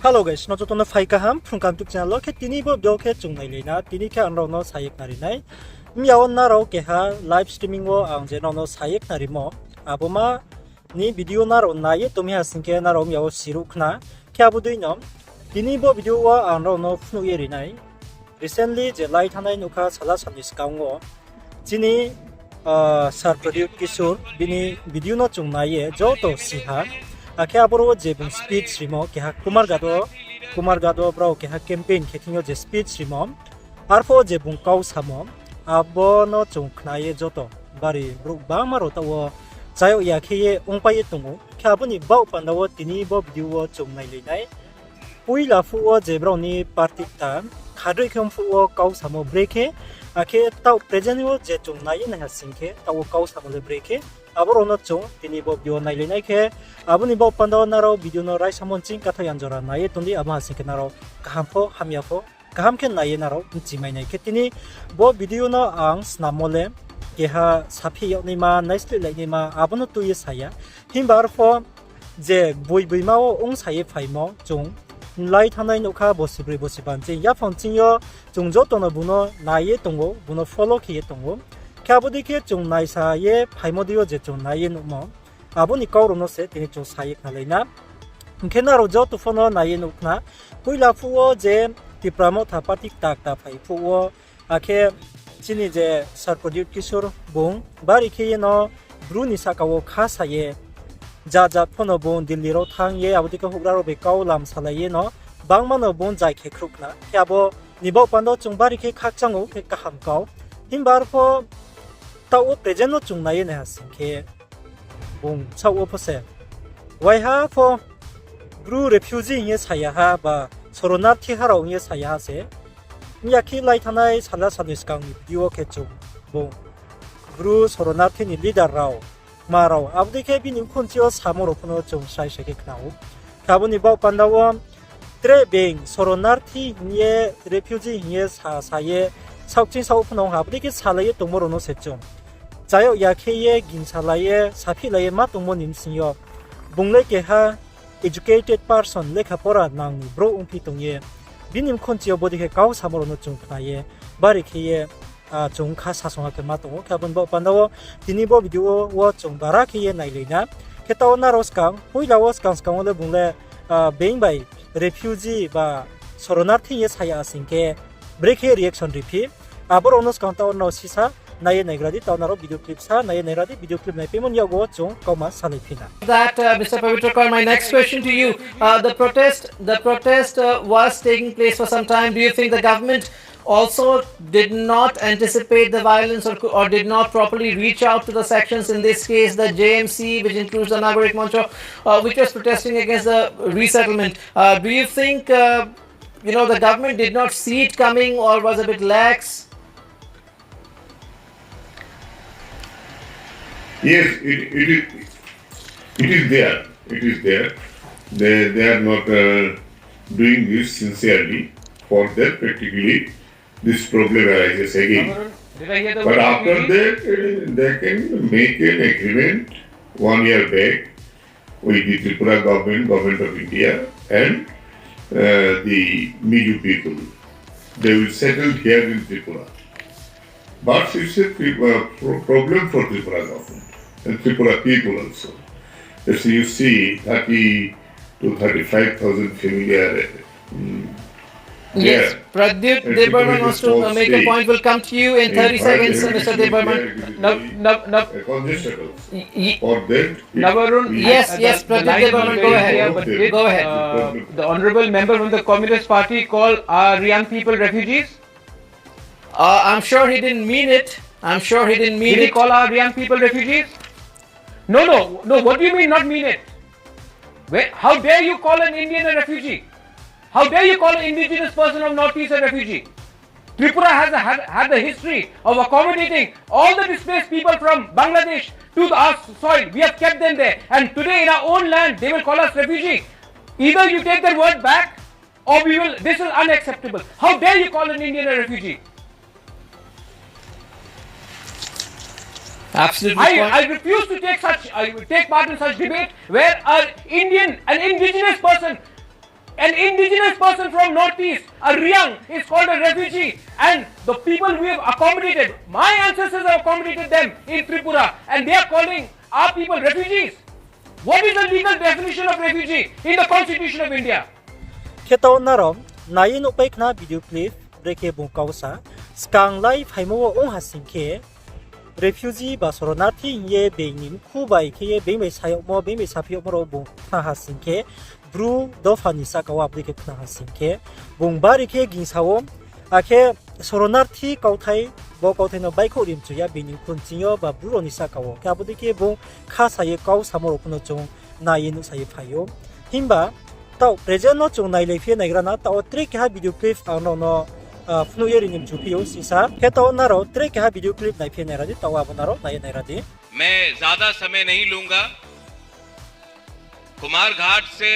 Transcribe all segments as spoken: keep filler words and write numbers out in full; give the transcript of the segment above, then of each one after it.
Hello guys, no joto no phai kaham Phrung Kaham YouTube channel wo. Khe tini bo video khe chung nailai na, tini khe ang nrao no sa ye khnari nai. Mya wo nrao keha live streaming wo ang je nrao no sa ye khnarimo, abo ma ni video nrao nai ye tongmi ha sing khe nrao mya wo siruh khna. Khe abo dei no tini bo video wo ang nrao no phnuh ye ri nai. Recently je lai thanngnai nougkha sala salni skang wo chini, ah, Sir Pradyut Kishore, bini video no chung nai ye joto si ha. Akhe aboro wo je bung speech rimo keha Kumarghat wo, Kumarghat wo brao keha campaign khe thing yo je speech rimo, arphuh je bung kau samo, abo no chung khna ye joto bari brouh bangma rao taoh wo chayag ya khe ye ongpai ye tong ou. Khe abo ni baoh panda wo tini bo video wo chung nailai nai. Poila phuh wo je brao ni party kta khadroih khe ongphuh wo kau samo brekhe, akhe taoh present wo je chung nai ye naiha sing khe taoh wo kau samo le brekhe, abo rao no chung tini bo video nailai nai khe, abo ni baoh panda wo nrao video no raisamo nching katha yanjora nai ye tong di, abo ha sing khe nrao kaham pho hamya pho kaham khe nai ye nrao bchimai nai. Khe tini bo video no ang snammo le keha saphi yag naima, naisleh lai naima, abo no tui ye sa ya. Himba arphuh je boi boima wo ongsa ye phaimo chung lai thanngnai nougkha bosi broi bosi ba nching yaphang ching yo chung joto no bung no nai ye tong ou, bung no follow khe ye tong ou. Khe abo dei khe chung naisa ye phaimo dei yo je chung nai ye nuhmo, abo ni kau rao no se tini chung sa ye khnalai na. Hing khe nrao joto pho no nai ye nuh khna. Poila phuh wo je Tipra Motha party kta kta phai phuh wo, akhe chini je Sir Pradyut Kishore bung bari khe ye no Bru ni sahka wo kha sa ye, jat jat pho no bung Delhi rao thanng ye, abo dei khe houhgra rao bai kau lam salai ye no bangma no bung zai khe khruh khna. Khe abo ni baoh panda wo chung bari khe khakchang ou, khe kaham kau. Himba arphuh taoh wo present no chung nai ye naiha sing khe bung saoh wo pho se waiha pho Bru refugee hing ye sa ya ha ba soronarthi ha rao hing ye sa ya ha se. Mya khe lai thanngnai sala salni skang ni video wo khe chung bung Bru soronarthi ni leader rao, ma rao, abo dei khe bini mkhunchi yo samo rao pho no chung srai srai khe khna ou. Khe abo ni baoh panda wo tre being soronarthi hing ye, refugee hing ye sa, sa ye, saohkching saoh pho no ha, abo dei khe salai ye tongmo rao no se chung chayag ya khe ye, gingsalai ye, saphihlai ye ma tongmo ni bsing yo bung le keha educated person, lekha pora nang ni brouh ongphi tong ye, bini mkhunchi yo bodei khe kau samo rao no chung khna ye, bari khe ye, ah, chung kha sasong ha khe ma tong ou. Khe abo ni baoh panda wo tini bo video wo chung bara khe ye nailai na. Khe taoh nrao skang, poila wo skang skang wo le bung le, ah, being bai refugee ba soronarthi hing ye sa ya sing khe brekhe reaction riphi, abo rao no skang taoh nrao sisa nai ye naigra di, taoh nrao video clip sa nai ye naigra di, video clip naipaimo ni yakgu wo chung kauma salai phi na. That, uh, Mister Pavitra Kar, my next question to you. Uh, the protest, the protest, uh, was taking place for some time. Do you think the government also did not anticipate the violence or, or did not properly reach out to the sections, in this case, the J M C, which includes the Nagarik Mancho, uh, which was protesting against the resettlement? Uh, do you think, uh, you know, the government did not see it coming or was a bit lax? Yes, it, it is, it is there. It is there. They, they are not, uh, doing this sincerely. For them, practically, this problem arises again. But after that, uh, they can make an agreement one year back with the Tripura government, Government of India, and, uh, the Mizo people. They will settle here in Tripura. But it's a Tri-, uh, pro-, problem for Tripura government and Tripura people also. As you see, thirty to thirty-five thousand family are, mm, there. Yes, Pradyut Debbarman wants to, uh, make a point. We'll come to you in thirty seconds, Mister Debbarman. Nabarun, yes, yes, Pradyut Debbarman, go ahead. Go ahead. Uh, the honorable member from the Communist Party call our young people refugees. Uh, I'm sure he didn't mean it. I'm sure he didn't mean it. Did he call our young people refugees? No, no, no. What do you mean not mean it? Where, how dare you call an Indian a refugee? How dare you call an indigenous person of Northeast a refugee? Tripura has a, had, had the history of accommodating all the displaced people from Bangladesh to the, our soil. We have kept them there. And today in our own land, they will call us refugee. Either you take their word back, or we will, this is unacceptable. How dare you call an Indian a refugee? Absolutely. I, I refuse to take such, I will take part in such debate where an Indian, an indigenous person An indigenous person from Northeast, a Reang, is called a refugee, and the people we have accommodated, my ancestors have accommodated them in Tripura, and they are calling our people refugees. What is the legal definition of refugee in the Constitution of India? Khe taoh nrao nai ye nuhpai khna video clip, brekhe bung kau sa, skang lai phaimo wo ong ha sing khe, refugee ba soronarthi hing ye being ni mkhu bai khe ye being bai sa yagmo, being bai saphi yagmo rao bung khna ha sing khe, Bru dopha ni sahka wo abo dei khe khna ha sing khe, bung bari khe gingsa ou, akhe soronarthi kauthai, bo kauthai no baihkhouh ri mchu ya being ni mkhu nching yo ba Bru rao ni sahka wo. Khe abo dei khe bung kha sa ye kau samo rao pho no chung nai ye nuhsa ye phai ou. Himba taoh present no chung nailai phi ye naigra na, taoh wo tre keha video clip ang nrao no, ah, phnuh ye ri ni mchu phi ou sisa. Khe taoh nrao tre keha video clip nai phi ye naigra di, taoh abo nrao nai ye naigra di. मैं ज्यादा समय नहीं लूंगा। कुमारघाट से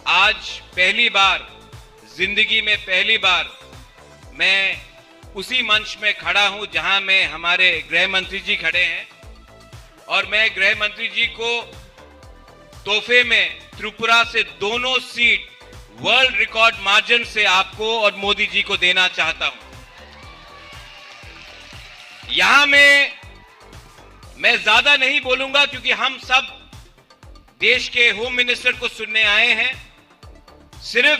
आज पहली बार, जिंदगी में पहली बार मैं उसी मंच में खड़ा हूं जहां में हमारे गृह मंत्री जी खड़े हैं और मैं गृह मंत्री जी को तोहफे में त्रिपुरा से दोनों सीट वर्ल्ड रिकॉर्ड मार्जिन से आपको और मोदी जी को देना चाहता हूं। यहां में मैं ज्यादा नहीं बोलूंगा क्योंकि हम सब देश के होम मिनिस्टर को सुनने आए हैं। सिर्फ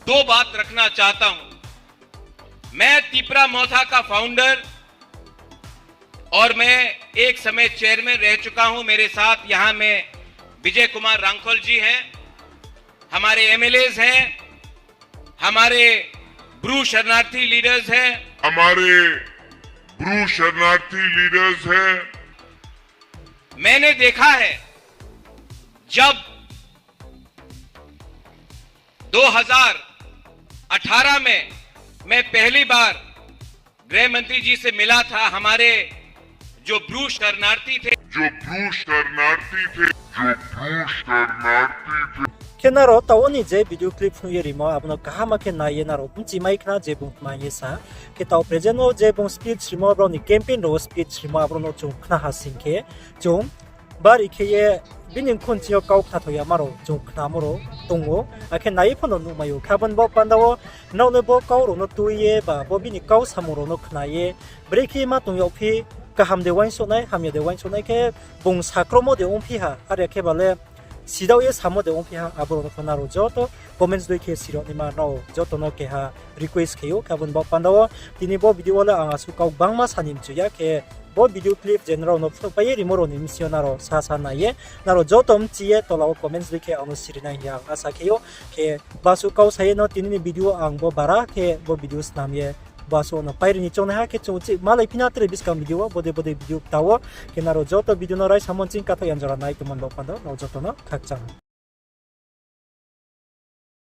दो बात रखना चाहता हूं। मैं तिपरा मौथा का फाउंडर और मैं एक समय चेयरमैन रह चुका हूं। मेरे साथ यहां में विजय कुमार रांखल जी हैं, हमारे एमएलएज हैं, हमारे ब्रू शरणार्थी लीडर्स हैं। हमारे ब्रू शरणार्थी लीडर्स हैं। मैंने देखा है, जब दो हज़ार अठारह में मैं पहली बार गृह मंत्री जी से मिला था, हमारे जो ब्रू शरणार्थी थे, जो ब्रू शरणार्थी थे, जो ब्रू शरणार्थी थे। Khe nrao taoh wo ni je video clip phnuh ye rimo, abo no kaham khe nai ye nrao bchi mai khna je bung tma ye sa. Khe taoh present wo je bung speech rimo, brao ni campaign rao wo speech rimo, abo no chung khna ha sing khe, chung bari khe ye bini mkhu nching yo kau khnatho yama rao chung khnamo rao tong ou, akhe nai ye pho no nuhmai ou. Khe abo ni baoh panda wo nrao le bo kau rao no tui ye ba bo bini kau samung rao no khna ye, brekhe ma tong yagphi, kaham de uaingsouhnai, hamya de uaingsouhnai khe, bung sakromo de ongphi ha, are khe ba le sidaoh ye samo de ongphi ha, abo rao no pho nrao joto comments dei khe siro naima nrao joto no keha request khe ou. Khe abo ni baoh panda wo tini bo video wo le ang asuh kau gbangma sa ni mchu ya, khe bo video clip je nrao no phnuhpai ye rimo rao ni bsing yo nrao sasa nai ye, nrao joto mchi ye tola wo comments dei khe ang no siri nai hing ye ang asa khe ou. Khe basuh kau sa ye no tini ni video wo ang bo bara khe bo video snam ye basuh no pairi ni choungnaiha khe chung chih malai phi na tre buskang video wo bodei bodei video kta wo. Khe nrao joto video no raisamo nching kathaoh yan jora nai tongmo ni baoh panda wo nrao joto no khakchang.